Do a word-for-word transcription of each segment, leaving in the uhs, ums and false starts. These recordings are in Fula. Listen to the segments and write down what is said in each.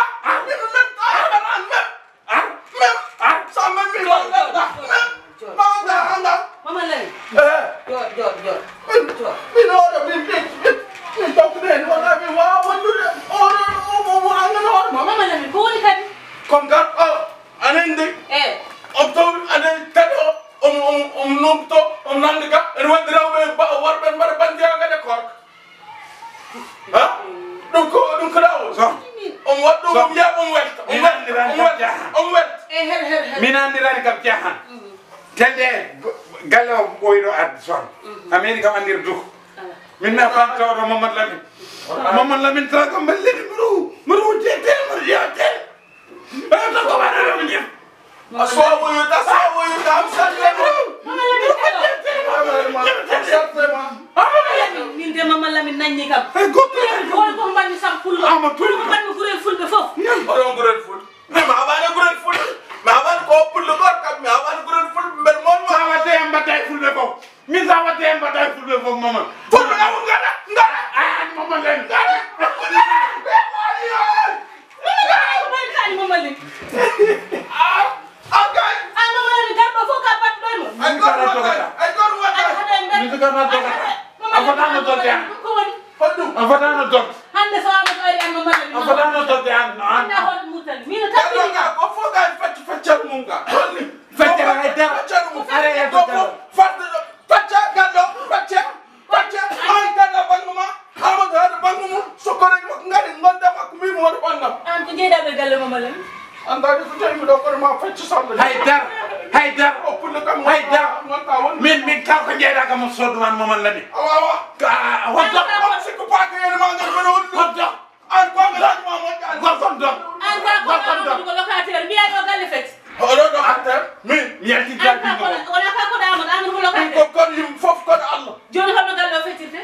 Anga, ah, mi, mi, mi, ah, ah, ah, ah, ah, sa mi, mi, Jooɗ, jooɗ, jooɗ, jooɗ. Mama Lamine. Eh. Jooɗ, jooɗ, jooɗ. Min, jooɗ. Min oɗo, min, min, min, min tawtude heen, wona min waawa wondude. Oɗo, o, o, o, o, angana hoore ma. Mama Lamine, ko woni kadi? Kon gar, o, anen de. Eh. On taw, anen taɗo, on, on, on nomto, on nandi ka, en wondiraaɓe ba-, warɓe mbaɗa bandiya kadi korka. Ha? Ɗum ko, ɗum ko laawol. Son. On waɗ ɗum, son. On wiya on welta. On welta. On welta. On welta. Eh, her, her, her. Min anndirani kam caahan. Mhm. Telde go-, galle o ɓooyɗo arde son. Mhm. Ameni kam anndira duko. Ala. Min na fan tawɗo Mamadou Lamine. Ala. Mamadou Lamine tawa kam mballe mi ru, mi ru jete, mi ru jete. Eh, to ko waɗa ɗo mi ñef. A sowoyude, a sowoyude, am saɗde ma. Mama Lamine, hello. Mama Lamine, am saɗde ma. Mama Lamine, min de Mama Lamine nanñi kam. Ay, goɗɗo. Won ko mbanmi sam pullo. Ama tun. Ko mbanmi gurel fulɓe fof. Oɗon gurel ful. Mi haɓaani gurel ful. Mi haɓaani ko pullo goto kam. Mi haɓaani gurel ful. Mbel mon ma. Sa waɗde en mbaɗa e fulɓe fof. Min sa waɗde en mbaɗa e fulɓe fof, Mama. Fulɓe am ngara, ngara. Ay, an Mama Lamine. Ngara. Mama Lamine, ko mbaɗi kani Mama Lamine? Ah, ah, kay. An Mama Lamine, garɗo fof ka battuɗo e mum. Ay, goto waɗata. Ay, goto waɗata. Ay, haɗa en garɗo. Min ko garɗo dogata. Ay, Mama Lamine, a fotaano dogde. Ko woni? Hoɗum? A fotaano dogde. Hannde so Amadou ari an Mama Lamine. A fotaano dogde an, no an. Anda hoɗum Murtani. Min o tawi. Ko fof kay facc-, faccal mum ka. Holli? Feccere hay dara. Feccere mum. Are e ko feccere. Fof fadde ɗo. Facca garɗo, facca. Facca, ay, tan a bannge ma, Amadou hade bannge mum, so koreeji makko ngari, ngonda makko, mbiimi woni banngam. An ko jeeyɗaa ɓe galle Mama Lamine? An kadi so tawi miɗo kono ma faccu sande. Hay dara, hay dara, o pulle kam hay dara. Ngonta woni. Min, min kala ko jeeyɗaa kam o soddu man Mama Lamine. Awa, awa. Ka, a, a, hoto. An ka on sikku paaka yene ma ngal kono woni ɗum. Hoto. An ko ngal ma moƴƴa. Gorko ɗo. An ka ko Amadou ko locataire, mbiya ɗo galle fecci. Oɗo ɗo arta, min, mi yaltinta. An ka ko, wona ka ko Amadou, Amadou ko locataire. Ɗum ko kon yimɓe fof kono Allah. Jooni holno galle o feccirte?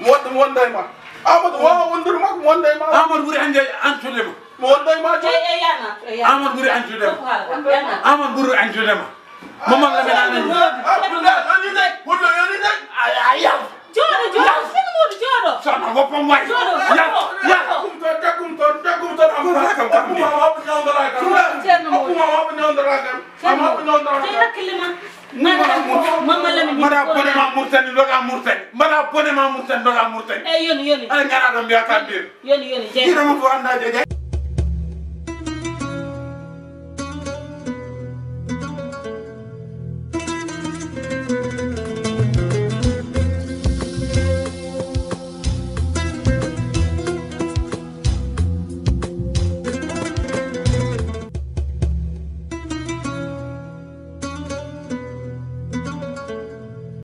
Mi wonda, mi wonda e ma. Amadou wawa wondude makko, mi wonda e ma. Amadou ɓuri anjo-, ancude ma. Mi wonda e ma jooni. Eyi, eyi, yana, eyi, yana. Amadou ɓuri ancude ma. Fof ko haala, yana. Amadou ɓuri ancude ma. Mama Lamine, an a yiɗi. Ah, pullo, yoni de. Pullo, yoni de. A, a, yal. Jooɗo, jooɗo. Sini Modou, jooɗo. Soxna boppam waay. Jooɗo. Yal, yal. Takum toon, takum toon, takum toon. Am ko kam kam ni. Hokkuma wabɓe ñawdoraa kam. Ceerno Modou. Hokkuma wabɓe ñawdoraa kam. Ceerno Modou. Am wabɓe ñawdoraa kam. Tey hakkille ma. Mama Lamine, Mama Lamine. Mbaɗa bone ma Murtani, ndoga Murtani. Mbaɗa bone ma Murtani, ndoga Murtani. Eyi, yoni, yoni. Aɗa ngara ɗo mbiya kam mbir. Yoni, yoni, jeeyi. Ina mo fof anndaa jeeyi.